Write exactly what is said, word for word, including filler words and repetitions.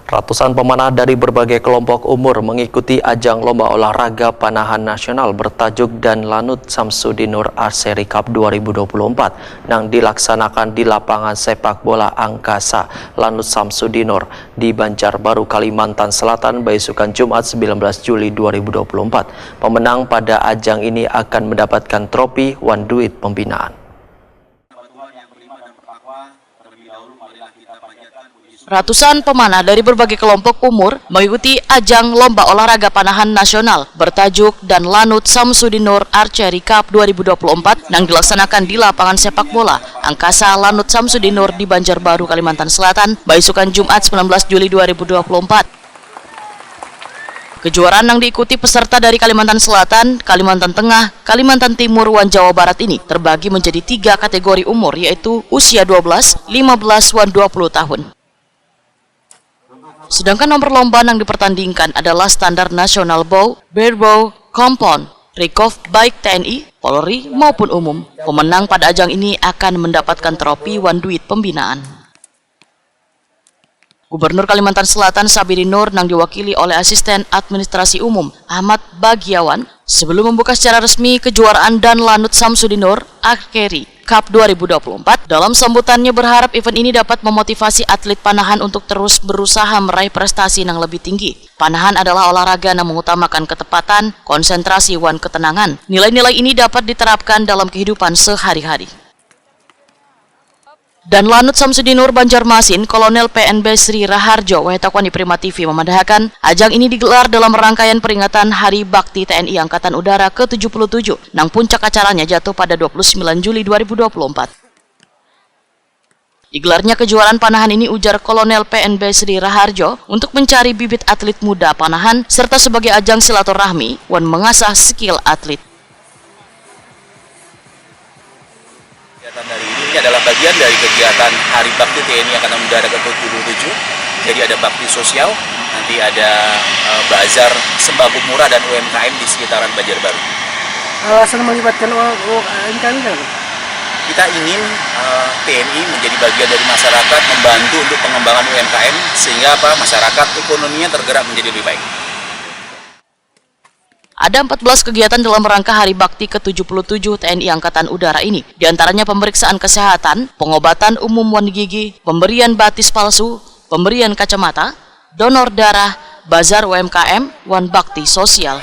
Ratusan pemanah dari berbagai kelompok umur mengikuti ajang lomba olahraga panahan nasional bertajuk Dan Lanut Samsudinur Archery Cup dua ribu dua puluh empat nang dilaksanakan di lapangan sepak bola Angkasa Lanut Samsudinur di Banjarbaru, Kalimantan Selatan, baisukan Jumat sembilan belas Juli dua ribu dua puluh empat. Pemenang pada ajang ini akan mendapatkan tropi wan duit pembinaan. Ratusan pemanah dari berbagai kelompok umur mengikuti ajang lomba olahraga panahan nasional bertajuk Dan Lanut Samsudinur Archery Cup dua ribu dua puluh empat nang dilaksanakan di lapangan sepak bola Angkasa Lanut Samsudinur di Banjarbaru, Kalimantan Selatan, baisukan Jumat sembilan belas Juli dua ribu dua puluh empat. Kejuaraan yang diikuti peserta dari Kalimantan Selatan, Kalimantan Tengah, Kalimantan Timur, wan Jawa Barat ini terbagi menjadi tiga kategori umur, yaitu usia dua belas, lima belas, wan dua puluh tahun. Sedangkan nomor lomba yang dipertandingkan adalah standar nasional bow, barebow, compound, recurve baik T N I, Polri, maupun umum. Pemenang pada ajang ini akan mendapatkan tropi wan duit pembinaan. Gubernur Kalimantan Selatan Sabiri Nur nang diwakili oleh Asisten Administrasi Umum Ahmad Bagiawan sebelum membuka secara resmi kejuaraan Dan Lanut Samsudinur Archery Cup dua ribu dua puluh empat, dalam sambutannya berharap event ini dapat memotivasi atlet panahan untuk terus berusaha meraih prestasi yang lebih tinggi. Panahan adalah olahraga yang mengutamakan ketepatan, konsentrasi, wan ketenangan. Nilai-nilai ini dapat diterapkan dalam kehidupan sehari-hari. Dan Lanut Samsudinur Banjarmasin, Kolonel P N B Sri Raharjo, wahai takwani Prima T V, memadahakan ajang ini digelar dalam rangkaian peringatan Hari Bakti T N I Angkatan Udara ke tujuh puluh tujuh, nang puncak acaranya jatuh pada dua puluh sembilan Juli dua ribu dua puluh empat. Digelarnya kejuaraan panahan ini, ujar Kolonel P N B Sri Raharjo, untuk mencari bibit atlet muda panahan serta sebagai ajang silaturahmi wan mengasah skill atlet. Kegiatan hari ini adalah bagian dari kegiatan Hari Bakti T N I Angkatan Udara ke tujuh puluh tujuh. Jadi ada bakti sosial, nanti ada uh, bazar sembako murah dan U M K M di sekitaran Banjarbaru. Alasan melibatkan U M K M kenapa? Kita ingin uh, T N I menjadi bagian dari masyarakat, membantu untuk pengembangan U M K M sehingga apa, masyarakat ekonominya tergerak menjadi lebih baik. Ada empat belas kegiatan dalam rangka Hari Bakti ke tujuh puluh tujuh T N I Angkatan Udara ini, di antaranya pemeriksaan kesehatan, pengobatan umum wan gigi, pemberian batis palsu, pemberian kacamata, donor darah, bazar U M K M, wan bakti sosial.